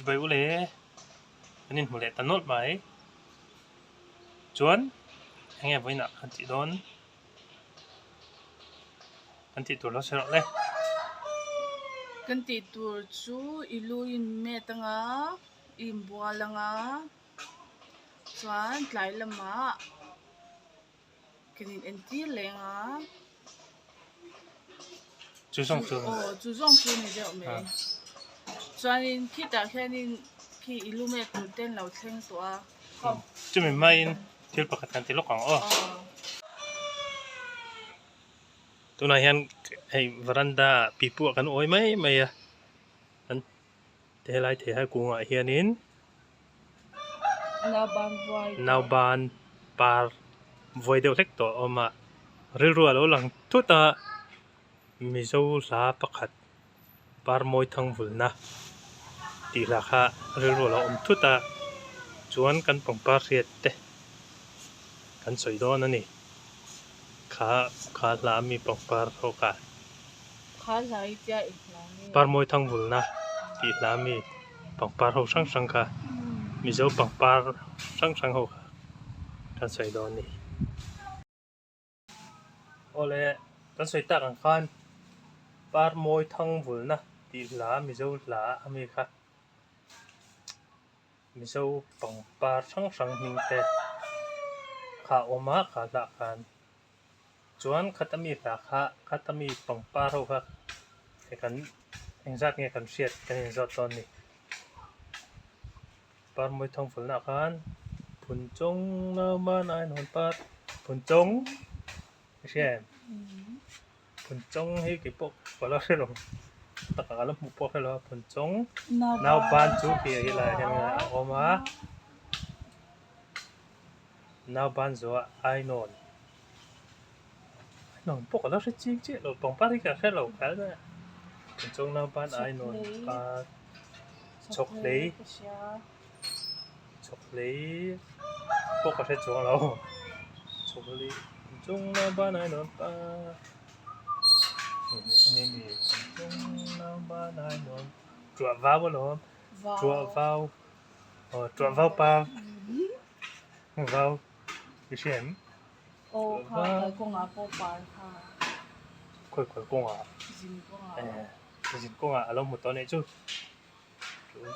Chibai u le, kan inhmu leh ta nawlh mai. Chuan eng nge vawiinah kan tih dawn? Kan tih tur lo sawi rawh le. Kan tih tur chu i lu in met anga, i inbual anga, chuan tlai lamah Kan in entir leng a. Chu zawng chu. Aw chu zawng chu ni deuh mai. Chuanin khitah khianin khi i lu mek tur te an lo thleng tawh a. Chumi hmain thil pakhat kan ti lawk ang aw. Tunah hian hei veranda ah pipu ah kan awi mai mai a. Kan Helai theihai kungah hianin nauban par vuai deuh hlek tawh a awm a, rilru a lo lang thut a, Mizo hla pakhat par mawi thang vulna tih hla kha rilru a lo awm thut a, chuan kan pangpar hriat te kan sawi dawn a ni, kha kha hla ami pangpar ho kha. Parmawi thangvulna tih hla mi pangpar ho hrang hrang kha Mizo pangpar hrang hrang ho kha kan sawi dawn a ni. Awle kan sawi tak ang khan Parmawi thangvulna tih hla Mizo hla a mi kha Mizo pangpar hrang hrang hming te kha a awm a kha hlah khan. Chuan khata mi hla kha khata mi pangpar ho kha he kan engzat nge kan hriat kan inzawt dawn a ni. Parmawi thawngfulna ah khan Phunchawng nauban ainawn par Phunchawng i hria em? Phunchawng hi kei pawh ka la hre lo takah ka la hmuh pawh hre lo a Phunchawng nauban chu khi a helaiah hian a awm a. Nauban zuah ainawn ainawn pawh ka lo hre ching chiah lo pangpar hi ka hre lo kher mai a chung nauban ainawn par chhawkhlei chhawkhlei pawh ka hre chuang lo chhawkhlei chung nauban ainawn par chung nauban ainawn tuah vau alawm tuah vau. Aw tuah vau pa vau i hria em? Aw kha kal kawngah pawh par kha. Khawi kal kawngah? Zin kawngah. Eh zin kawngah a lo hmu tawh anih chu.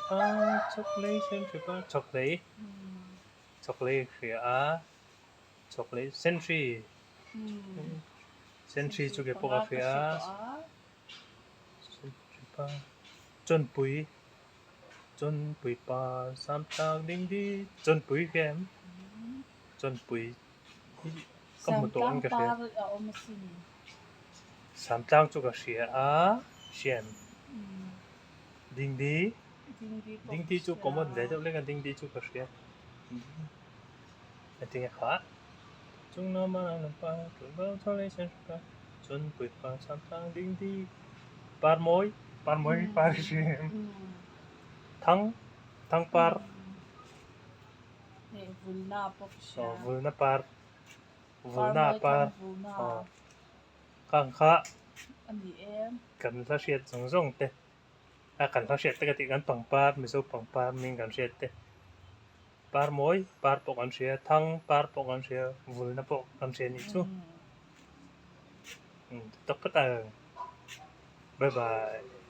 Tuah chawklei senhri pa chawklei chawklei hria a chawklei senhri senhri chu ke pawh ka hria a senhri pa chawnpui. Chawnpui pa samtlang ding di chawnpui hria em? Chawnpui hi ka hmu tawh in ka hria. Samtlang chu ka hria a, hria em? Dingdi dingdi chu common ve deuh lek a dingdi chu ka hria. Engtin nge kha? Chung nama pa chawnpui pa samtlang dingdi. Parmawi parmawi par hi hria em? Thang thang par aw vulna par vulna par aw khang kha kan hla hriat zawng zawng te a kan hla hriat te ka tih kan pangpar Mizo pangpar hming kan hriat te parmawi par pawh kan hria thang par pawh kan hria vulna pawh kan hria anih chu. Tak phawt ang. Bye bye.